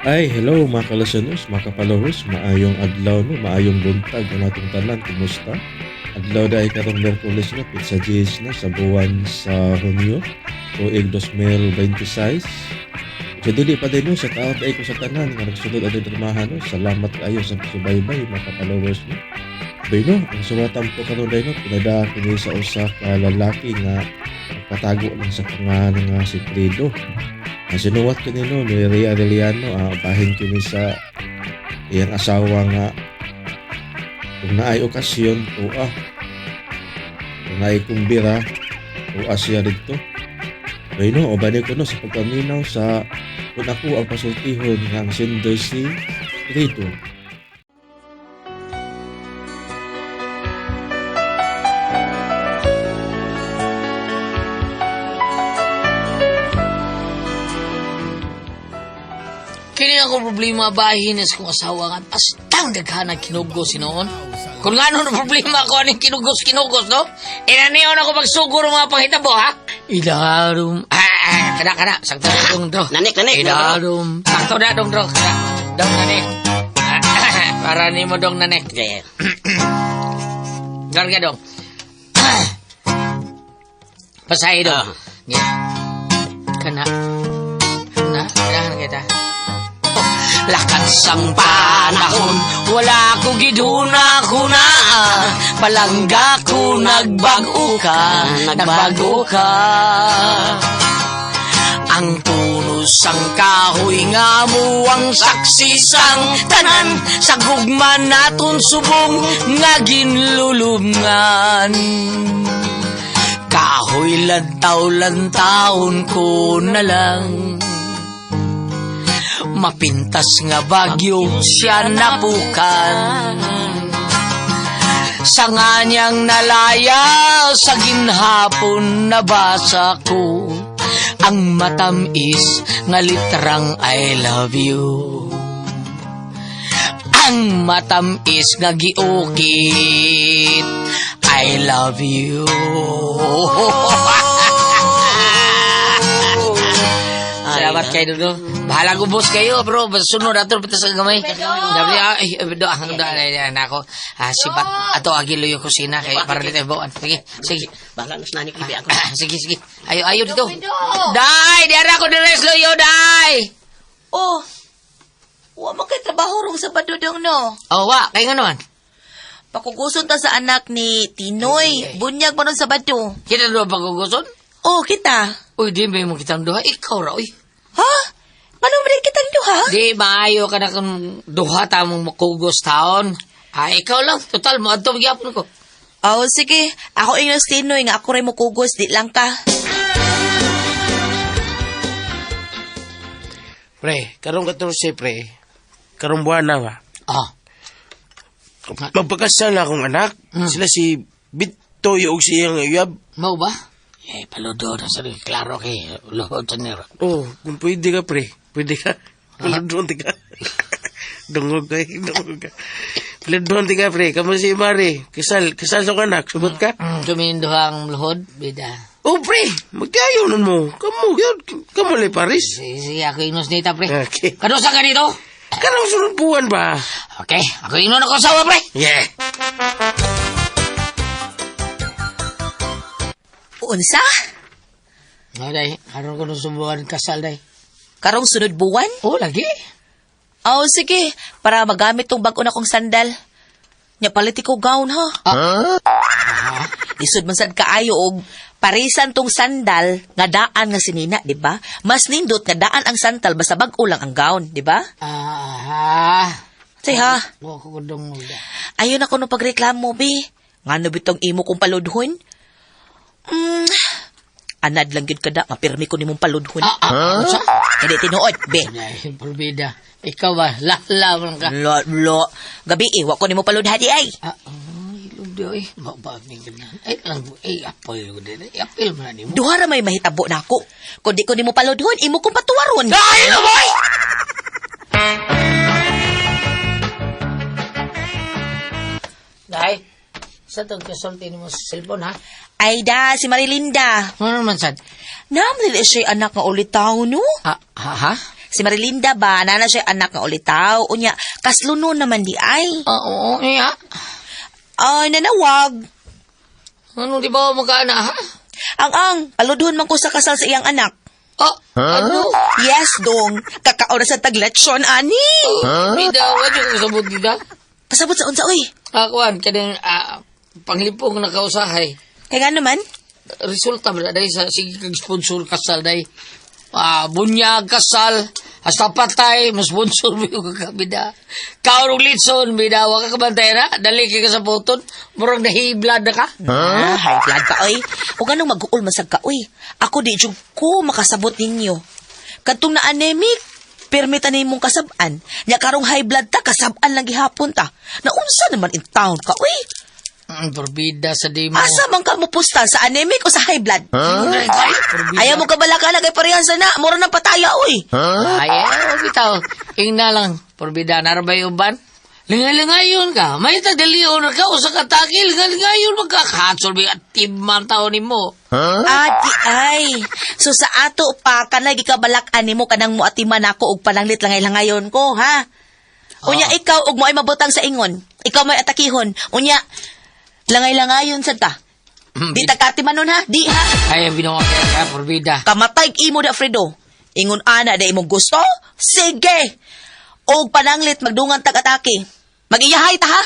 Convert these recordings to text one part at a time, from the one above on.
Ay, hello mga ka-listeners, mga ka-followers, maayong adlaw no, maayong buntag ang atong tanan, kumusta? Adlaw dahil karong Miyerkules no, pizza G's na sa buwan sa Hunyo, tuig 2026. So dili pa din no, sa taon ay ko sa tanan nga nagsunod ato dramahan no, salamat kaayo sa pagsubaybay mga ka-followers no. Bay no, ang suwatan po karon day no, pinada kini sa usa ka lalaki nga nagpatago lang sa pangalan nga si Fredo. Ang sinuwat kini no ni Rhea Arellano, bahin kini sa iyang asawa nga kung naay okasyon tuwa, kung naay kumbira tuwa siya didto. Bay no, uban ko no sa pagpaminaw sa kung ako ang pasultihon nga ang sender si Fredo. Kini ako problema bahin is kong asawa nga bastang daghan ang kinugos noon. Kung nga na problema ko aning kinugos kinugos no? Inaniyon ako pagsuguro mga panghitabo ha? Ilarum kana kana sakto na dong do. Nanik, nanik. Ilarum sakto na dong do. Kana dong nanik. Para nimo dong nanik. Yeah. Garga dong. Pasahi dong. Ah. Yeah. Kana. Kana, kailangan kita. Lakat sang panahon, wala ko giduna-kuna. Palangga ko nagbago ka, nagbago ka. Ang puno sang kahoy nga mo ang saksi sang tanan sa gugma naton subong nga ginlulungan. Kahoy lantaw-lantawon ko na lang. Mapintas nga bagyo siya napukan. Sa nganyang nalaya sa ginhapon nabasa ko ang matamis nga litrang I love you. Ang matamis nga giukit I love you. Salamat kayo, Dudo. Bahala ko, boss kayo, bro. Basta sunod ato, pita sa gamay. Ay, do, ang do, ay, ay, nako. Ah, sibat. Ato, agilo yung kusina kay para dito bawaan. Sige, sige. Bahala na sa nanik ibi ako. Ah, sige, sige. Ayo, ayo dito. Day, diara ko dire loyo, day. Oh, wa man kay trabaho rong sa badudong no. Oh, wa, kay nga naman. Pakuguson ta sa anak ni Tinoy. Bunyag man nun sa bado. Kita duha paguguson? Oh, kita. Uy, di may mo kitang duha. Ikaw ra, uy. Ha? Anong man kitang duha? Di, maayo ka na kung duha ta mong makugos taon. Ah, ikaw lang. Total, mo adto magyapon ko. Oh, sige. Ako ingnos Tinoy nga ako ray mo kugos, di lang ka. Pre, karong 14, pre. Karong buwan na ba? Ah, Magpakasal na akong anak. Sila si Bitoy og siyang uyab. Mau ba? Eh, paludo na sa rin. Klaro kay luhod sa nero. Oh, kung pwede ka, pre. Pwede ka. Paludon ka. Dungog ka, dungog ka. Paludon ka, pre. Kamo si Mari. Kasal, kasal sa akong anak. Sugot ka. Tumindo ang luhod, bida. Oh, pre. Magkayo nun mo. Kamu, yun. Kamu le Paris. Sige, sige, ako ingnos nita, pre. Okay. Kanusa ka dito? Karong sunod buwan ba? Okay, ako ingnon ako sawa, pre. Yeah. Unsa? Oh, day, karon ko nung subukan kasal, day. Karong sunod buwan? Oh, lagi. Oh, sige. Para magamit tong bag-o na kong sandal. Nya palit ko gown ha. Ah. Lisod man sad kaayo og parisan tong sandal nga daan nga sinina, di ba? Mas nindot nga daan ang sandal basta bag-o lang ang gown, di ba? Ah, Say ha. Wa ko kudong da. Ayon ako nung pagreklamo, bi. Ngano bitong imo kong paludhon? Anad lang gyud kada, mapirmi ko nimong paludhon. Ah, ah, unsa? Kaya di tinuod, be. Ay, probida. Ikaw ba? Lala man ka. Lo, lo. Gabi eh, wa ko nimo paludha di ay. Ah, ay, lubdo eh. Ba, ni ganyan. Ay, lang, ay, apoy ko din. Ay, apil man na nimo. Duha ra may mahitabo nako. Kun di ko nimo paludhon, imo kong patuwaron. Ay, no, boy! Day, sa itong kasulti mo sa cellphone, ha? Ay da, si Marilinda. Ano naman, sad? Naam dili siya anak nga ulitaw no. Ah, ha, ha? Si Marilinda ba, nana siya anak nga ulitaw. Unya, kasluno naman di ay. Ah, oo, iya. Ay, nanawag. Ano di ba magkaana, ha? Ang, paludhon man ko sa kasal sa iyang anak. Ah, ano? Yes, dong. Kakao na sa tagletsyon, ani. Bida, wadyo ko kasabot dida. Kasabot sa unsa, uy. Ah, kuan, kaning, panglipong na kausahay. Kaya nga naman, Resulta ba dahil sa sige kag sponsor kasal dahil bunyag kasal hasta patay mas sponsor mo yung kakabida kaurong litson bida wa ka kabantay na dali kay ka sa puton murag nahiblad na ka. Ah, high blood ka, oy. O ganong mag-uul masag ka, oy. Ako di jud ko makasabot ninyo. Kadtong na anemic, pirmi ta nimong kasab-an. Nya karong high blood ta, kasab-an lang gihapon ta. Naunsa naman in town ka, oy. Porbida sa di mo. Asa man ka mupusta sa anemic o sa high blood? Huh? Ayaw mo kabala ka na kay parehas na, mura ng pataya, oy. Ayaw bitaw ingna lang porbida narabay uban. Lingalingayon ka. May tagdalion na ka. Usa ka takil. Lingalingayon magkakatsol. May atib man taon nimo. Ati ay. So sa ato pa kanay gikabalak-an nimo kanang muatiman ako og pananglit langay-langayon ko, ha? Unya ikaw og mo ay mabutang sa ingon. Ikaw may atakihon. Unya langay-langayon sad ka. Di ta katiman nun ha? Di ha? Ay, binawa kaya ka, porbida. Kamatay imo da Fredo. Ingon ana da imong gusto? Sige. Og pananglit magdungan tag atake. Mag-iyahay ta ha?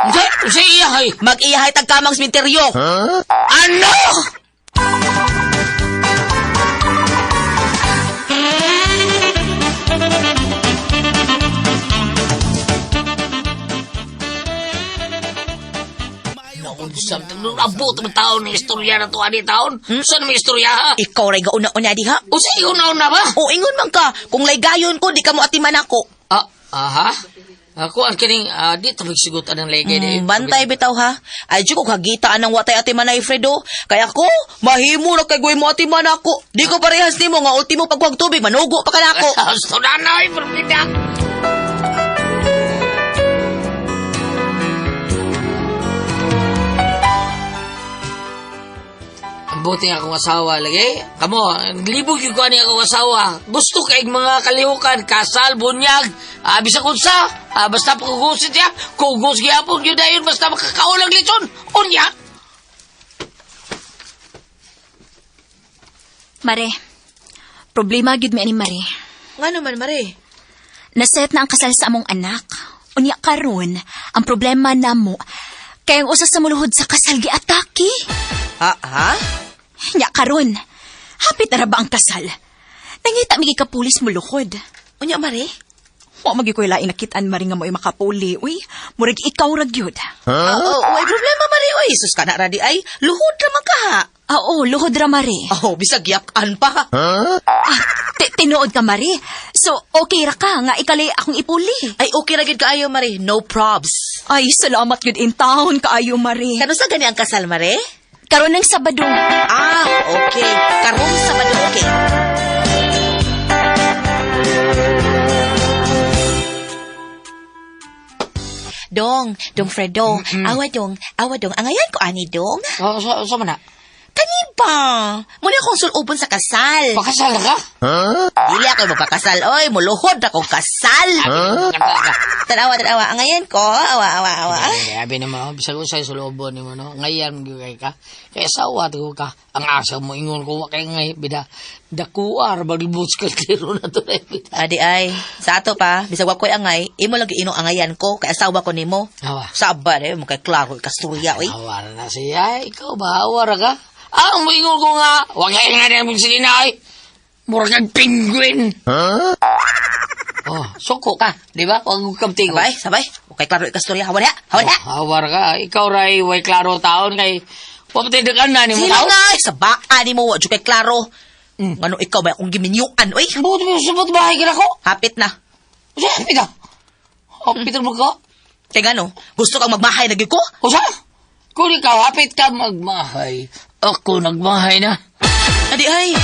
Unsa unsa iya hay? Mag-iyahay tag kamang sementeryo. Ano? Naunsa abot ang taon ng istorya na to ani taon. Saan may istorya ha? Ikaw ray gauna-una diha. Unsa ikaw na ba? O ingon man ka, kung laygayon ko di ka mo atiman ako. Ah, aha. Ako ang kining di ta magsigot anang legay di. Bantay bitaw ha. Ay ko kagita anang watay ati manay Fredo. Kaya ko mahimo ra kay guy mo ati man ako. Di ko parehas nimo nga ultimo pagwag tubig manugo pa kanako. Gusto na na, porbida. Ang buti nga akong asawa lagi. Kamo, libog yung kuha niya akong asawa. Gusto kay mga kalihukan, kasal, bunyag, bisa kung sa, basta pagkugusit siya, kugos gyapon yun dayon, basta makakaulang litson. Unya! Mare, problema gyud mi ani Mare. Ngano man mare? Naset na ang kasal sa among anak. Unya karon, ang problema namo kay ang usa sa muluhod sa kasal giatake. Ha ha? Nya karon, hapit na ra ba ang kasal? Nangita mi kapulis muluhod. Unya mare? Wa magi koy laing nakit-an mare nga mo'y makapuli. Uy, murag ikaw ra gyud. Ah, oh, way problema mare oy. Sus kana ra di ay luhod ra man ka ha. Ah, oo, luhod ra mare. Oh, bisag yakan pa. Ah, tinuod ka mare. So, okay ra ka nga ikalay akong ipuli. Ay okay ra gyud kaayo mare, no probs. Ay, salamat gyud in town kaayo mare. Kano sa gani ang kasal mare? Karon ng Sabado. Ah, okay. Karong Sabado okay. Dong, dong Fredo, awa dong, awa dong. Angayan ko ani dong. Oh, so man na? Kani ba? Muna akong sulubon sa kasal. Pakasal na ka? Dili ako magpakasal. Oy, muluhod akong kasal. Huh? Tanawa, tanawa. Angayan ko. Awa, awa, awa. Grabe naman, bisag usay sa loobo ni mo, no? Ngayon, gyud ka. Kaya sawa ko ka. Ang asa mo, ingon ko, wa kay ngay, bida. Dakuar, maglibot sa kaldero na to na, bida. Adi ay, sa ato pa, bisag wa ko'y angay, imo lang inong angayan ko, kay asawa ko nimo. Awa. Saba eh, mo kay klaro ikasturya oy. Awara na siya. Ikaw ba? Awara ka? Ah, ang moingon ko nga. Wa kay nga na mong sinina, ay. Mura kang penguin. Huh? Oh, suko ka, di ba? Huwag kang tingo. Sabay, sabay. Okay, klaro ikasturya. Hawa na, hawa na. Oh, awara ka. Ikaw ray, way klaro taon kay... Wa pa tindakan na ni mo Sino taon. nga? Sa baa ni mo, wa jud kay klaro. Ngano ikaw ba akong giminyuan, oy? Buot mo sa buot bahay ka na ko. Hapit na. Usa, hapit ka. Hapit mo ka. Kay ngano, gusto kang magmahay na gyud ko? Usa, kung ikaw hapit ka magmahay, ako nagmahay na. Adi ay,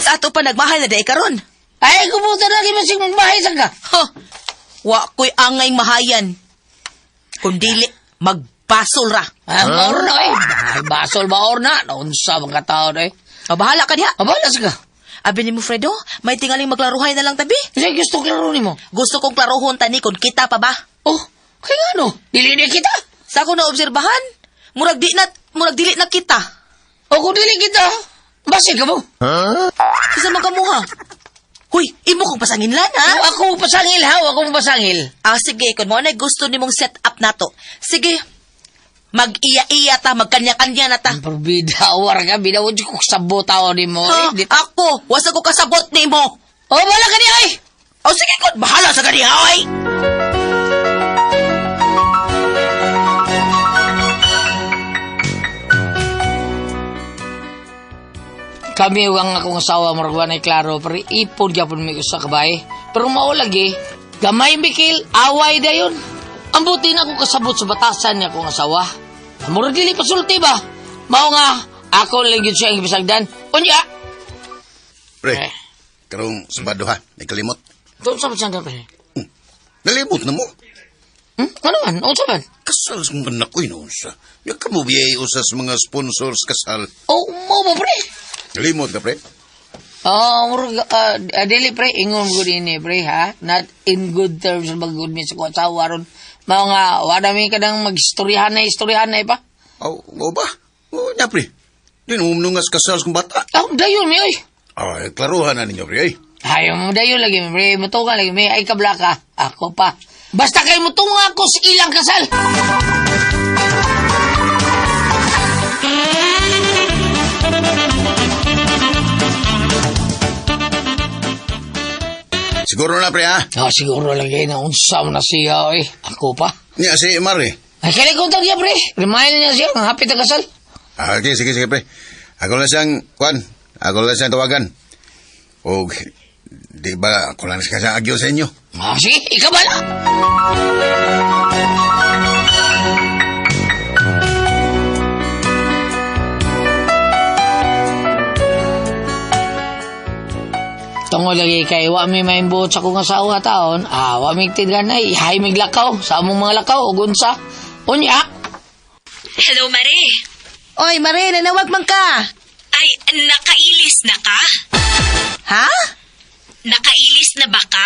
sa ato pa nagmahay na di karon. Ay, kumuta na masig magmahay sa ka. Huh. Wa ko'y angay mahayan. Kung dili, magbasol ra. Ah, maor na eh. Ay, basol maor na. Naunsa mga tao na eh. O, bahala ka diha. Abala sa ka. Abi nimo Fredo, may tingaling maglaruhay na lang tabi. Kasi gusto klaro nimo. Gusto kong klarohon tani kung kita pa ba. Oh, kay ano? Dili na kita. Sa ako na obserbahan, murag di na murag dili na kita. O kung dili kita, basin ka mo. Kinsa man kamuha? Huy, imo kong pasanginlan ha? O, ako pasangil ha, o, ako pasangil. Ah, sige, kung mo na gusto nimong set up nato. Sige. Mag-iya-iya ta, magkanya-kanya na ta. Pero bidawar ka, bidawar ko sabot ako ni mo. Ha? Eh, di- Ako, wasa ko kasabot nimo. Oh, wala ka niya ay! O sige, kung bahala sa ganiha, oy! Kami ang akong asawa, murag ay klaro, pero ipon gyapon mi usa ka bahay. Pero mao lagi, gamay mikil, away dayon. Ang buti na akong kasabot sa batasan niya akong asawa. Murag dili pasulti ba? Mao nga, ako lang yun siya ang gibisagdan. Unya! Pre, Eh. karong Sabado ha, nagkalimot. Doon sa ba pre? Nalimot na mo. Ano man? Unsa man? Kasal sa mga anak ko noon sa. Ya ka mo biyay usas mga sponsors kasal. Oh, mo ba pre? Nalimot ka, pre. Oh, murag dili pre, ingon ko din eh, pre ha. Not in good terms mag good mi sa akong asawa ron. Mao nga wala mi kanang magistoryahan na istoryahan na eh, pa. Aw, mo ba? O, nya, pre. Di mo nungas kasal sa bata. Ah, dayon mi oy. Ay, klaruhan na ninyo, pre. Ay. Ayaw mo dayon lagi mi pre, mutunga lagi mi ay kablaka. Ako pa. Basta kay mutunga ako sa ilang kasal. Siguro na, pre, ha? Ah, siguro lagi na unsa man na siya oy. Ako pa. Nya, si Mari. Ay, kailan ko niya pre. Remind niya siya ang hapit na kasal. Ah, okay, sige, sige, pre. Ako lang siyang, kwan, ako lang siyang tawagan. O, di ba, ako lang siyang agyo sa inyo. Ah, sige, ikaw ba na? Tungod lagi kay wa mi maimbuot sa kong asawa taon, ah, wa mi tidgan ay hay mig lakaw sa among mga lakaw ug unsa. Unya, Hello, Mare. Oy, Mare, nanawag man ka. Ay, nakailis na ka? Ha? Nakailis na ba ka?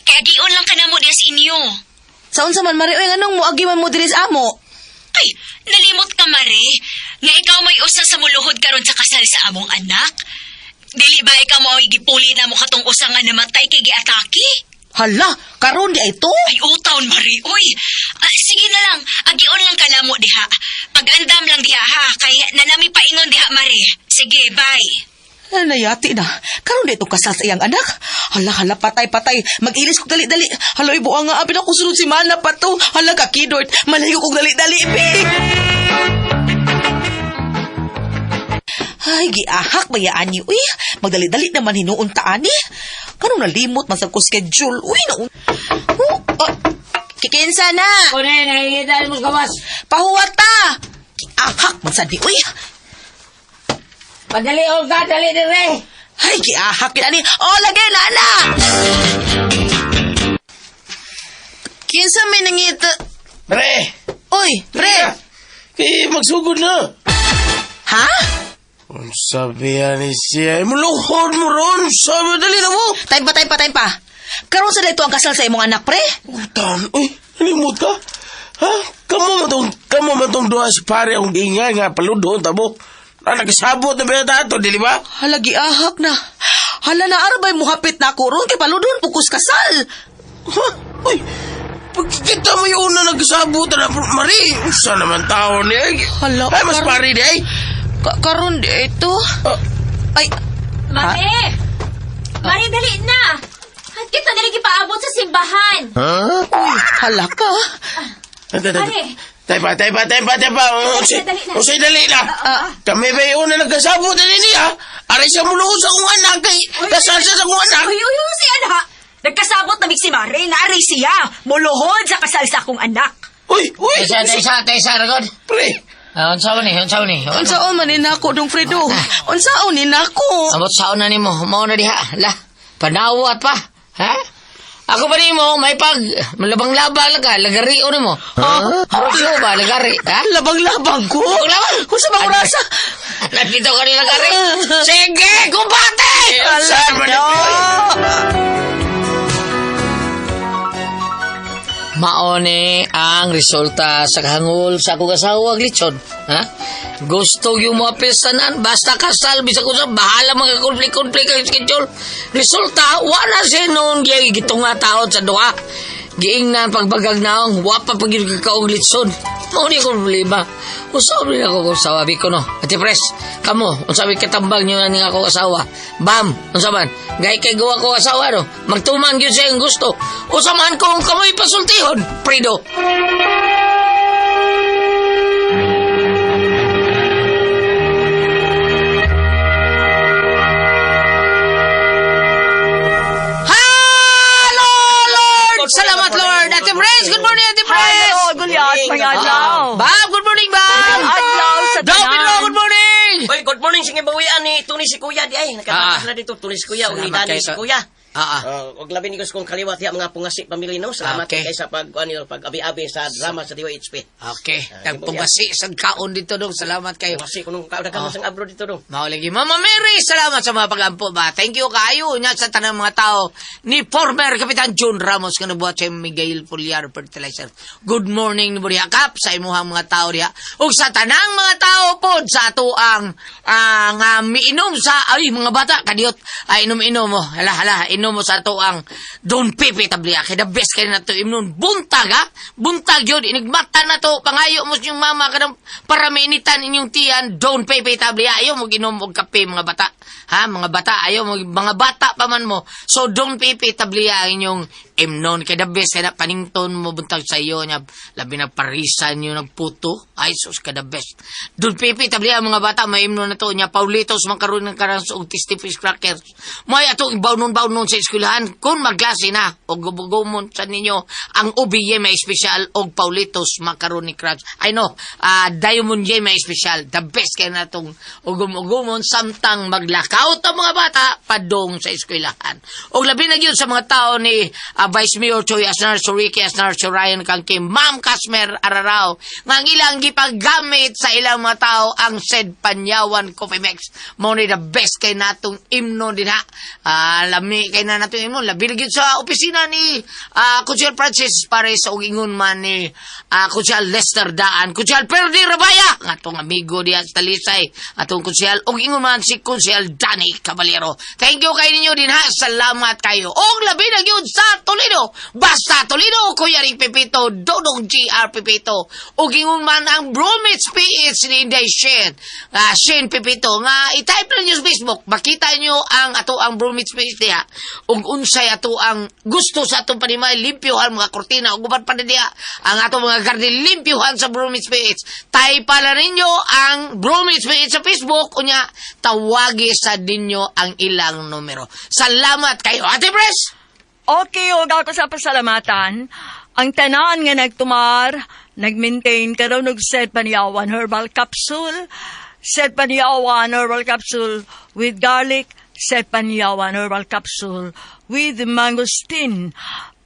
Kaya gion lang ka na mo diya sa inyo. Sa unsa man, Mare, oy, nganong moagi man mo diri sa amo? Ay, nalimot ka, Mare. Nga ikaw may usa sa muluhod karon sa kasal sa among anak. Dili ba ikaw mo gipuli na mo katong usa nga namatay kay giatake? Hala, karon di ay to? Ay, utaon, Mare. Uy, ah, sige na lang. Agion lang kalamo diha. Pag-andam lang diha, ha. Kay nanami paingon diha, Mare. Sige, bye. Ah, nayati na. Karon di ito kasal sa iyang anak. Hala, hala, patay, patay. Mag-ilis ko dali-dali. Hala, ibuang nga. Abi na ko sunod si Mana pa to. Hala, kakidort. Malayo kong dali-dali, be. Ay, giahak bayaan niyo. Uy, magdali-dali naman hinuon taan eh. Kanong nalimot man sa ko schedule. Uy, naun... Oh, ah, kikinsa na. Kune nakikita mo sa gawas. Pahuwat ta. Giahak man sa di. Uy, Padali og ka dali dire. ay, giahak yun ani. Oh, lagi na, na. Kinsa may nangita... Pre! Uy, pre! Kay magsugod na. Ha? Ang sabi yan ni siya, muluhod mo ron. Sabi, dali na mo. Time pa, time pa, time pa. Karon sa dito ang kasal sa imong anak, pre? Utan, uy, nalimot ka? Ha? Kamo man tong duha si pare ang ingay nga paludon tabo. Ah, nagkasabot na ba ato, dili ba? Hala, giahak na. Hala na, arabay mo hapit na ako ron kay paludon pukos kasal. Ha? Uy, pagkikita mo yung una nagkasabot na, Mari, usa naman tao ni ay. Hala, Ay, mas karon- pare di ay. Karon di ito. Ah, Ay, Mare! Mare, dali na! At kita dali gipaabot sa simbahan. uy, hala ka. Pare. Tay pa, tay pa, tay pa, tay pa. Usay, Dali na. usay, dali na. Kami ba yung una nagkasabot na niya? Aray siya muluhod sa akong anak kay kasal siya sa akong anak. Uy, uy, uy, si anak! Nagkasabot na si Mare nga aray siya. Muluhod sa kasal sa akong anak. Uy, uy. Tesa, tesa, tesa, ragod. Pre, Ah, unsa man ni, unsa man ni. Unsaon man ni nako dong Fredo? Unsaon ni nako? Amot saon na nimo, mao na diha. La, panawat pa. Ha? Ako pa nimo, may pag malabang-labang lang ka, lagari o nimo. Ha? Huh? ba lagari? Ha? Labang-labang ko? Labang-labang? Kung sa mga orasa. Nandito ka rin lagari. Sige, kumbate! Ala, Maone ang resulta sa kahangol sa akong asawa glitson. Ha? Gusto yung mga pesanan, basta kasal, bisag ko sa bahala mga konflik-konflik ang schedule. Resulta, wala siya noon giyay gitunga taon sa duha. Giingnan pagbagag naong, wa pa pag yun kakaong litson. Mao ni akong problema. Usaw rin ako kung sawa, ko no. Ate Pres, kamo, unsa may katambag niyo na akong asawa. Bam, unsa man, gay kay gawa ko asawa no. Magtuman gyud siya ang gusto. Usa man kung kamoy pasultihon, Prido. Hello, Lord! Salamat, Lord! Ate Pres, good morning, Ate Pres! Hello, Gulyas, mga adlaw. Bam, good morning, Bam! Adlaw sa Daw, tanan. Pedro, good morning! Oy, good morning sige bawian ni Tony si Kuya di ay nakatakas na dito Tony si Kuya ug ni Salamat Dani kay si sa- Kuya. Ah. Og labi ni ko sa kong kaliwat ya mga pungasi pamilya no. Salamat Okay. kay sa pag ano pag abi-abi sa drama sa DYHP. Okay, nagpungasi sa kaon dito dong. Salamat kayo. Pungasi kunong kaon ka sang abroad dito dong. Mao lagi. Mama Mary, salamat sa mga pagampo ba. Thank you kaayo nya sa tanang mga tao ni former Kapitan John Ramos nga nabuhat sa Miguel Puliar Fertilizer. Good morning ni Buriya Kap sa imuhang mga tao diha. Ug sa tanang mga tao pod sa ato ang nga miinom sa ay mga bata kadiyot ay inom-inom mo. Hala hala inom mo sa ato ang Don Pepe Tablia. Kay the best kay nato imnon buntag ha. Buntag yun inigmata na to pangayo mo sa inyong mama kanang para mainitan inyong tiyan Don Pepe Tablia. Ayaw mo ginom og kape mga bata. Ha mga bata ayaw mo mga bata pa man mo. So Don Pepe Tablia ang inyong imnon kay the best kay na panington mo buntag sa iyo nya labi na parisan niyo nagputo. Ay sus ka the best. Don Pepe Tablia mga bata maimnon na to nya Paulitos man karon ng karang og tasty fish crackers. May atong ibawnon-bawnon sa eskwelahan kung magklase na o gubugumon sa ninyo ang ubi may espesyal og Paulitos macaroni crunch. I know, Diamond J may espesyal. The best kay natong ugum-ugumon samtang maglakaw ta mga bata padong sa eskwelahan. Og labi na gyud sa mga tao ni Vice Mayor Choi Asnar, Sir Ricky Asnar, Sir Ryan Kangki, Ma'am Casmer Ararao, nga ang ilang gipagamit sa ilang mga tao ang said Panyawan Coffee Mix. Mao ni the best kay natong imno dinha. Lami kay na natong imno. Labi na gyud sa opisina ni Kutsal Francis Pares og ingon man ni Kutsal Lester Daan, Kutsal Perdi Rabaya, nga atong amigo diha sa Talisay, atong Kutsal og ingon man si Kutsal Danny Caballero. Thank you kay ninyo dinha. Salamat kayo. Og labi na gyud sa Toledo. Basta Toledo, Kuya Rick Pepito, Dodong GR Pepito. Og ingon man ang Bromits PH ni Inday Shen. Shen Pepito nga i-type lang niyo sa Facebook, makita niyo ang ato ang Bromits PH diha. Ug unsay ato ang gusto sa atong panimay limpyohan mga kortina ug uban pa na diha ang atong mga garden limpyohan sa Bromits PH. Type pala ninyo ang Bromits PH sa Facebook unya tawagi sa ninyo ang ilang numero. Salamat kayo. Ate Pres! Okay, og ako sa pasalamatan. Ang tanan nga nagtumar, nagmaintain karon og Sed Panyawan Herbal Capsule, Sed Panyawan Herbal Capsule with garlic, Sed Panyawan Herbal Capsule with mangosteen.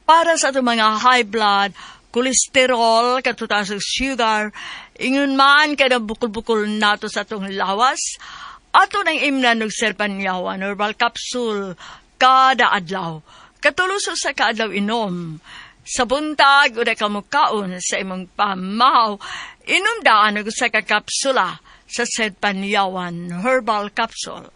Para sa atong mga high blood, kolesterol, katutas og sugar, ingon man kay bukol-bukol nato sa atong lawas, ato nang imnan og Sed Panyawan Herbal Capsule kada adlaw. Katulos sa kaadlaw inom. Sa buntag o kamukaon sa imong pamahaw, inom daan og usa ka kapsula sa Sed Panyawan Herbal Capsule.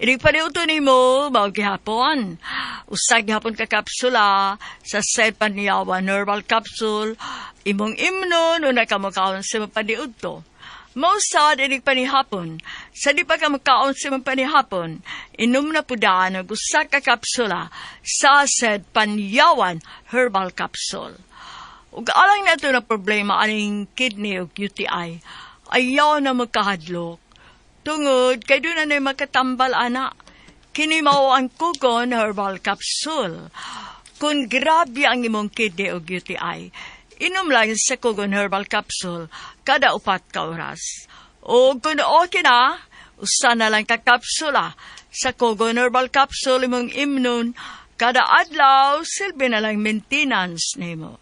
Inig paniuto nimo mao gihapon. Usa gihapon ka kapsula sa Sed Panyawan Herbal Capsule, imong imnon una kamukaon sa imong paniudto. Mausad inig panihapon. Sa di pa ka makaon sa imong panihapon, inom na pudaan og usa ka kapsula sa Sed Panyawan Herbal Capsule. Ug alang nato na problema aning kidney ug UTI, ayaw na magkahadlok. Tungod kay doon na makatambal ana. Kini mao ang Kugon Herbal Capsule. Kung grabe ang imong kidney ug UTI, inom lang sa Kugon Herbal Capsule kada 4 ka oras. O kung okay na, usa na lang ka kapsula sa Kugon Herbal Capsule imong imnon Kada adlaw, silbi na lang maintenance nimo.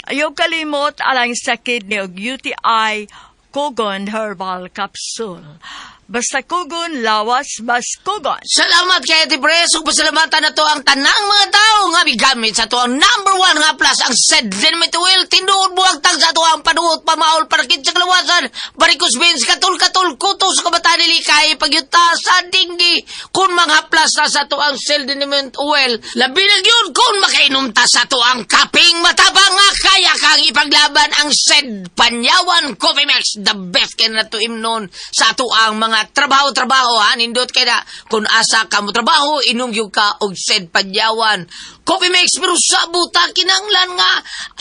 Ayaw kalimot alang sa kidney og UTI, Kogon Herbal Capsule. Basta kugon, lawas, bas kugon. Salamat kay Ate Pres. Ug pasalamatan na to ang tanang mga tao nga migamit sa ato ang number one nga plus ang said Dynamite Oil. Tinuod buwag tang sa ato ang panuot, pamaol, parakit sa kalawasan, varicose veins, katul-katul, kutos, kabataan likay, pagyuta sa dinggi. Kung mga plus na sa ato ang Sel Dynamite Oil, labi na gyud kung makainom ta sa ato ang kaping matapang nga kaya kang ipaglaban ang said Panyawan Coffee Mix. The best kay na to imnon sa ato ang mga trabaho-trabaho, ha, nindot kay na kung asa ka mo trabaho, inom gyud ka og said Panyawan Coffee Mix. Pero sa buta kinanglan nga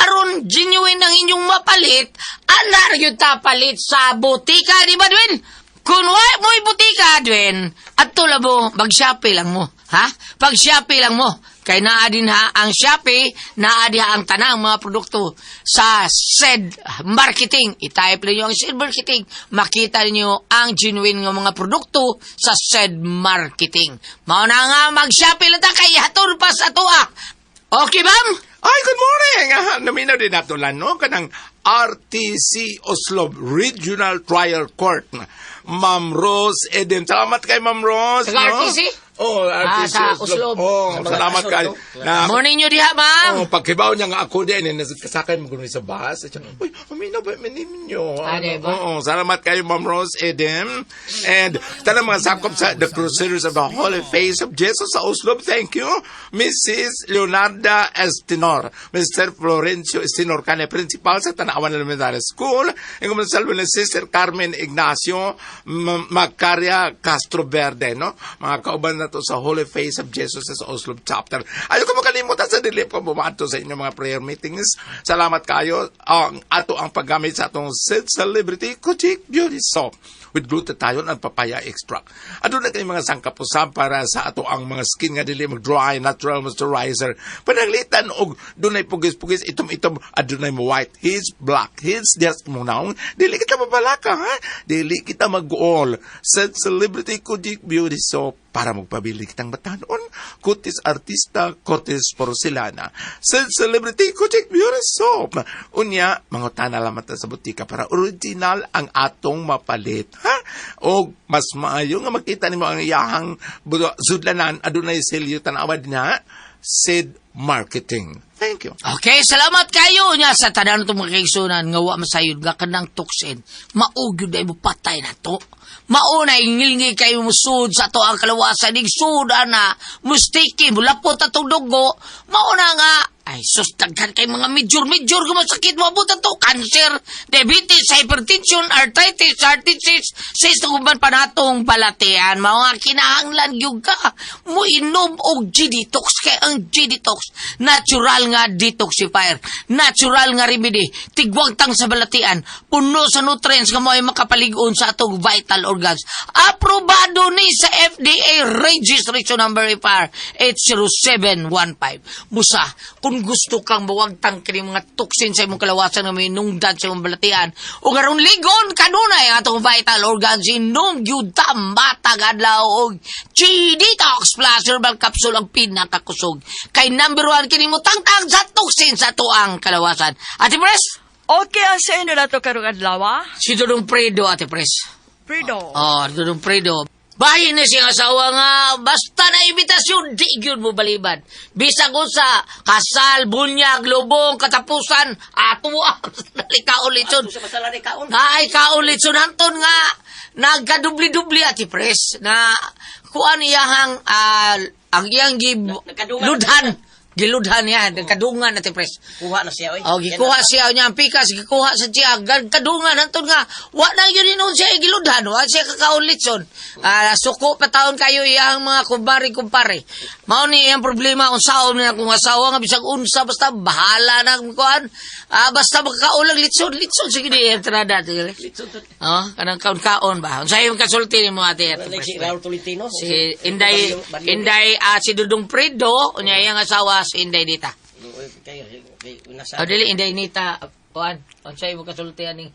aron genuine ang inyong mapalit, ana ra gyud ta palit sa botika, di ba, Dwayne? Kung wa mo'y butika, Dwayne, adto lang mo, mag-Shopee lang mo, ha? Pag Shopee lang mo, kay naa din ha ang Shopee, naa diha ang tanang mga produkto sa said marketing. I-type ninyo ang said marketing, makita ninyo ang genuine nga mga produkto sa said marketing. Mao na nga mag-Shopee lang ta kay hatol pa sa tuwa. Okay, ma'am? Ay, good morning! Naminaw din nato lang, no? Kanang RTC Oslob Regional Trial Court. Ma'am Rose Eden. Salamat kay Ma'am Rose. Taga no? RTC? Oh, RTC Sa Oslob. Oslob. Oh, salamat kay. Na, Morning nyo diha, ma'am. Oh, pagkibaw niya nga ako din, eh, kasakay mo sa bus. At siya, "Uy, uminaw ba ninyo?" Ah, di ba? Oo, salamat kayo, Ma'am Rose Edem. And tanang mga sakop sa The Crusaders of the Holy Face of Jesus sa Oslob, thank you. Mrs. Leonarda Estinor, Mr. Florencio Estinor, kanya principal sa Tanawan Elementary School. Ang kumansalbo ni Sister Carmen Ignacio Macaria Castro Verde, no? Mga kauban na to sa Holy Face of Jesus sa Oslob Chapter. Ayaw ko makalimutan sa dilip ko bumato sa inyong mga prayer meetings. Salamat kayo. Ang ato ang paggamit sa atong Sid Celebrity Kuchik Beauty Soap with glutathione and papaya extract. Aduna kay mga sangkap usab para sa ato ang mga skin nga dili mag-dry, natural moisturizer. Pananglitan og dunay pugis-pugis, itom-itom, adunay mo white heads, black heads, dias mo naong, dili kita mabalaka, ha? Dili kita mag-all. Sid Celebrity Kuchik Beauty Soap para magpabili kitang batanon. Kutis artista, kutis porcelana. Sid Celebrity Kuchik Beauty Soap. Unya, mangutana lamang ta sa butika para original ang atong mapalit. Ha? O mas maayo nga makita nimo ang iyahang sudlanan, adunay selyo tanawa din ha. Sid Marketing. Thank you. Okay, salamat kayo nya sa tanan itong mga kaigsunan nga wa masayod nga kanang toxin. Mao gyud ay mo patay na to. Mauna ingilngi kayo musud sa to ang kalawasan igsud ana mustiki mulapot atong dugo. Mauna nga ay sus, daghan kay mga major major nga masakit mo abot ato cancer, diabetes, hypertension, arthritis, heart disease, sa uban pa natong balatian. Mao nga kinahanglan gyud ka mo inom og G-Detox kay ang G-Detox natural nga detoxifier, natural nga remedy, tigwagtang sa balatian, puno sa nutrients nga mo ay makapalig-on sa atong vital organs. Aprobado ni sa FDA registration number FR 80715. Musa, kung gusto kang mawagtang kini mga toxin sa imong kalawasan nga may nungdan sa imong balatian, o karon ligon kanunay ang atong vital organs, inom gyud ta matag adlaw og G-Detox Plus Herbal Capsule, ang pinakakusog. Kay number one kini mo tangtang sa toxin sa tuang kalawasan. Ate Pres? Okay, ang sa inyo na to karong adlaw, ah? Si Dudong Fredo, Ate Pres. Fredo. Oh, Dudong Fredo. Bahin na siyang asawa nga basta na imbitasyon, di gyud mo balibad. Bisag unsa, kasal, bunyag, lubong, katapusan, ato kaon litson. Ay, kaon litson hanton nga nagkadubli-dubli, Ate Pres, na kuan iyahang ang iyang ludhan. Giludhan niya, kadungan, Ate Pres. Kuha na siya, oy. Oh, gikuha siya niya ang pikas, gikuha sa siya, kadungan hanton nga wa na yun inon siya giludhan, wa siya kakaon litson. Ah, suko pa taon kayo iyang mga kumpare-kumpare. Mao ni iyang problema unsaon niya kung asawa nga bisag unsa basta bahala na kuan. Ah, basta makakaon lang litson, litson sige di entrada. Litson. Oh, kanang kaon-kaon ba? Unsa imong kasulti nimo, Ate? Ate Si Pres? Raul Tolentino. Si Inday Inday si Dudong Fredo unya iyang asawa si Inday Nita. Oh, dili Inday Nita kuan. Unsa imong kasulti aning?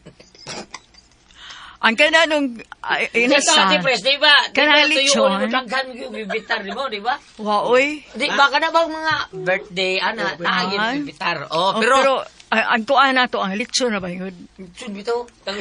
Ang kananong Ikaw, Ate inasal. Pres, di ba? Di ba Kanang tuyo lechon. mo daghan yung bibitar, di ba? Di ba? Waoy. Di ba ka na bang mga birthday, ana, taagin Ay. bibitar. Oh, Oh, pero, pero ang kuan na to, ang lechon na ba yun? Litson bitaw.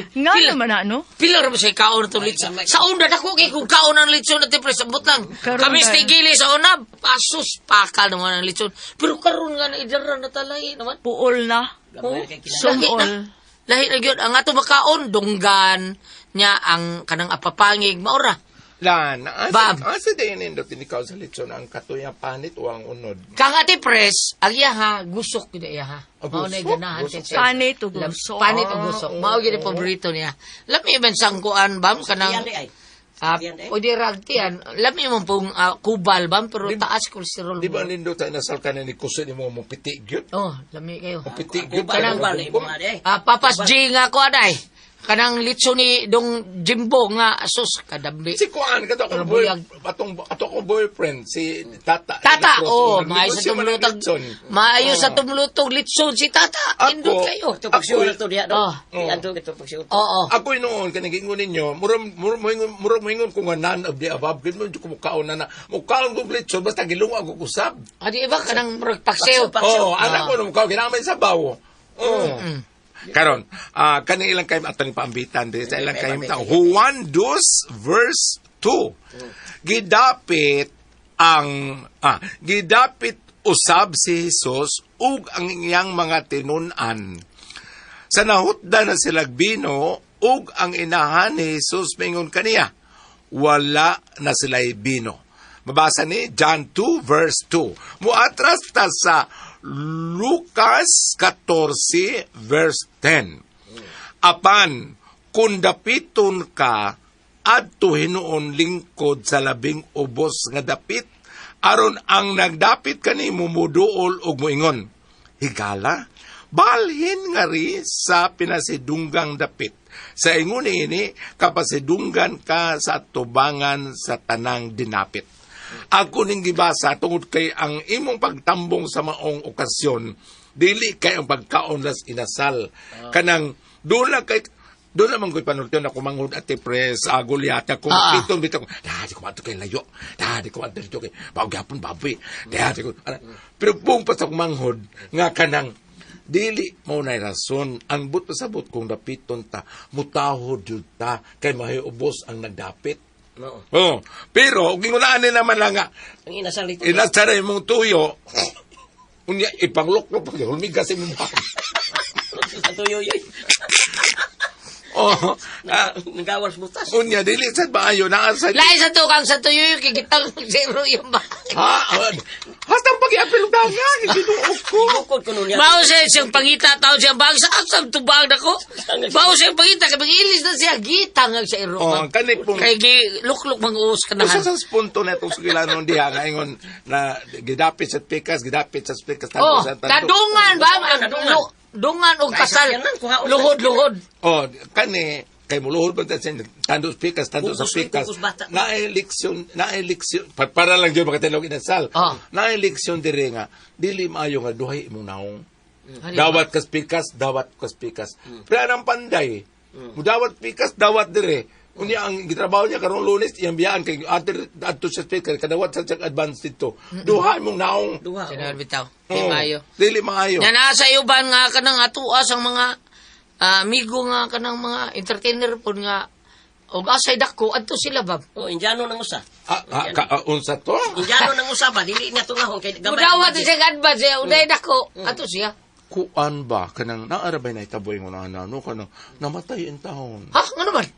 Nga naman na, no? Pila ra ba siya kaon to litson? Sa una dako kay kung kaon ang litson Ate Pres, sabot lang. Karon Kami na. sa gili sa una, asus pakal naman ang litson. Pero karon nga na idara na talay naman. Puol na. Oh, Sumol. Lahi na gyud ang ato makaon dunggan niya ang kanang apapangig maora. Lan, asa, Bam. asa din nindot ikaw sa litson ang katuya panit o ang unod? Kang Ate Pres, ang iya ha, gusok gyud iya ha. Ah, Mao na gusok? ganahan Gusok. siya. Panit o gusok. Panit o gusok. Mao gyud ang paborito niya. Lami man sangkuan bam kanang Yan ay. Ah, pwede ragtian. Lami mo pong kubal bam pero taas kolesterol Di ba mo. nindot ay nasal ka na ni kusin mo mo piti gyud? Oh, lami kayo. Mo piti gyud. Kanang- Kubal na imo nga Ah, Papas G nga ko anay. Kanang litso ni dong Jimbo nga asus kadambi. Si Kuan kato akong boy, Buyag. atong ato akong boyfriend si Tata. Tata, Cruz. oh, maayo Nagluto sa siya man ng tumlutog. litson. Maayo sa tumlutog litson si Tata. Ako, Nindot kayo. Ito pagsiul to diha do. Oh. Anto ito pagsiul. Oo. Ako noon kanang giingon ninyo, murag murag moingon murag moingon ko nga none of the above. Gid mo ko mukaon na na. Mukaon ko litson basta gilungo ako kusab. Adi iba kanang murag paksiw. Paksiw. Oh, anak ko nung mukaon kinamay sa bawo. Oh. Karon, kaning ilang kayong atong paambitan di sa ilang kayong tao. Juan 2 verse 2. Gidapit ang gidapit usab si Jesus ug ang iyang mga tinun-an. Sa nahutda na silag bino ug ang inahan ni Jesus mingon kaniya, wala na sila'y bino. Mabasa ni John 2 verse 2. Muatras ta sa Lucas 14 verse 10. Apan kung dapiton ka adto hinuon lingkod sa labing ubos nga dapit aron ang nagdapit kanimo moduol og moingon higala balhin nga ri sa pinasidunggang dapit sa ingon ini kapasidunggan ka sa tubangan sa tanang dinapit. Ako ning gibasa tungod kay ang imong pagtambong sa maong okasyon dili kay ang pagkaon las inasal kanang doon na kay doon naman ko'y panultiyon ako manghud ate pres agulyata kung piton bitaw ko di ko maadto kay layo di ko maadto dito kay baog gyapon baboy di ko ana." Pero pung pa sa akong manghud nga kanang dili mo na rason ang but pasabot kung dapiton ta mutahod jud ta kay mahiubos ang nagdapit. No. Oh, pero og ingunaan ni naman lang nga Ang inasal dito. inasara imong tuyo unya ipangluklok pag hulmiga sa imong bahay. Sa tuyo yoy. Oh, Nagawas butas. unya dili sad maayo naa sa Lahi sa tukang sa tuyo yung kikitang zero yung ba. Ha? Hastang pag-iapil dangan, Ginoo ko. Bukod ko nun yan. Mao siya siyang pangita tao siyang bang sa asam tubang nako. Mao siyang pangita kay magilis na siya gitang ang sa iro. Oh, kani pong Kay gi luklok manguos Usa kanahan. sa punto na itong sugilanon diha nga ingon na gidapit sa pikas, gidapit sa pikas, tando Oh, sa tando. kadungan ba ang dungan og kasal. Luhod-luhod. Oh, kani kay muluhod ba ta sa tando sa pikas, tando sa Kukus, pikas. kukus bata. Na eleksyon, na eleksyon para lang jud makatilog inasal. Ah. Na eleksyon dire nga dili maayo nga duhay imong naong. Dawat kas pikas, dawat kas pikas. Pero anang panday, mudawat pikas, dawat dire. Unya ang gitrabaho niya karong Lunes, iyang biyaan kay adto adto sa speaker kadawat sa siyang advance dito. Duha imong naong. Duha. Sinad bitaw. Di Oh, maayo. Dili maayo. Nya naa sa uban nga kanang atuas ang mga amigo nga kanang mga entertainer pud nga og asay dako adto sila ba. Oh, Indiano nang usa. Unsa to? Indiano nang usa ba dili niya tungahon kay gamay. Mudawat siya advance siya uday dako adto siya. Kuan ba kanang naarabay na itaboy mo na ano kanang namatay in taon. Ha, ngano man?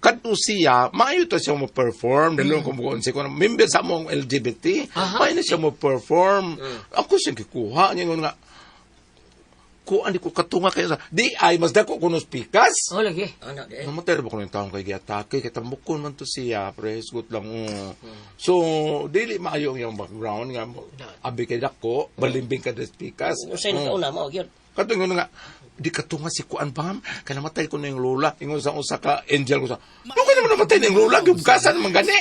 Kadto siya, maayo to siya mo perform dalo kung muon siya kuno member sa among LGBT, maayo na siya mo perform. Ako siyang gikuha niya nga kuan di ko katunga kayo sa di ay mas dako kuno pikas. Oh lagi. Ano di. Namatay ra ba kuno yung taong kay giatake kay tambukon man to siya pre hugot lang oh. So dili maayo ang iyang background nga abi kay dako balimbing ka des pikas. Usay na kauna mao gyud. Katong yun nga, di katunga si Kuan Bam, kay namatay ko na yung lola. Ingon sa usa ka angel ko sa, "Ano ka naman namatay na yung lola? Gubgasan man gani."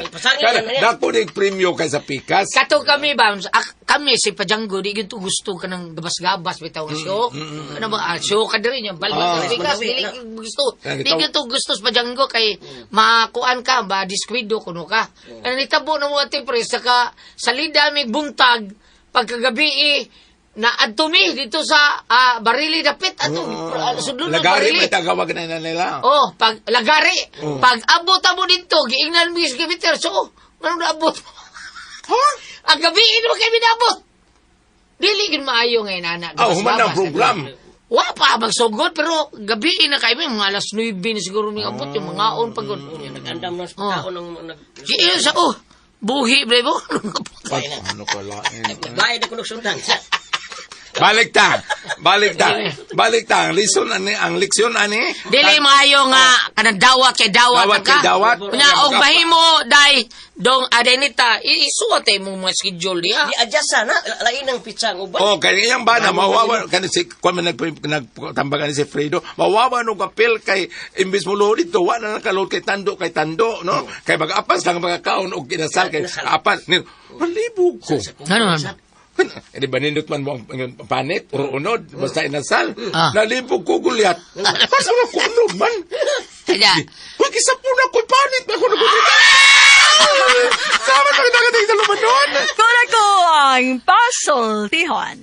Pasangin Kaya, na niya. dako na yung premyo kay sa pikas. Kato kami ba, kami si Pajanggo, di gyud to gusto ka ng gabas-gabas bitaw nga show. Ano ba, show ka diri niya, balbal ka bigas, dili gyud gusto. Kaya Di gitaw- gyud to gusto sa Pajanggo kay makuan ka, ba diskwido kuno ka. Ano nitabo na mo ate pre saka salida mig buntag pagkagabi eh, na adto mi dito sa Barili dapit ato sudlon ng Lagari Barili. may tagawag na na nila. Oh, pag lagari, pag abot amo dito, giingnan mi sa kilometer. So, ngano na abot? Ha? Ang gabi ino kay minabot. Dili gid maayo ngayon ana. Ah, human ang program. Wa pa magsugod pero gabi na kay mi mga alas 9 na siguro mi abot yung mga on pagod. Nag-andam na sa tao ng nag Giil sa oh, buhi bre mo. Pag, ano ko lain. Bayad ako nagsundan. Balik ta. Balik ta. Balik ta. Ang lesson ani, ang leksyon ani. Dili maayo nga kanang dawat kay dawat, Dawat ka. kay dawat. Unya og mahimo dai dong adenita isuwat imong mga schedule diha. Di-adjust sana lain ang pizza ang uban. Oh, kay iyang bana mawawa kani si kuan man nagtambagan ni si Fredo, mawawa no kapil kay imbis mo luhod dito, wa na nakaluhod kay tando, no? Kay mag-apas lang magakaon og kinasal kay apas. Ni malibog ko. Ano man? Eh, di ba nindot man mo ang panit or unod, basta inasal. Ah. Nalibog ko gulyat. Basta na ko unod man. Kaya Uy, kisa po na ko'y panit. Ako na ko. Sama na kita sa lumanon. Kuna ko ang pasultihon.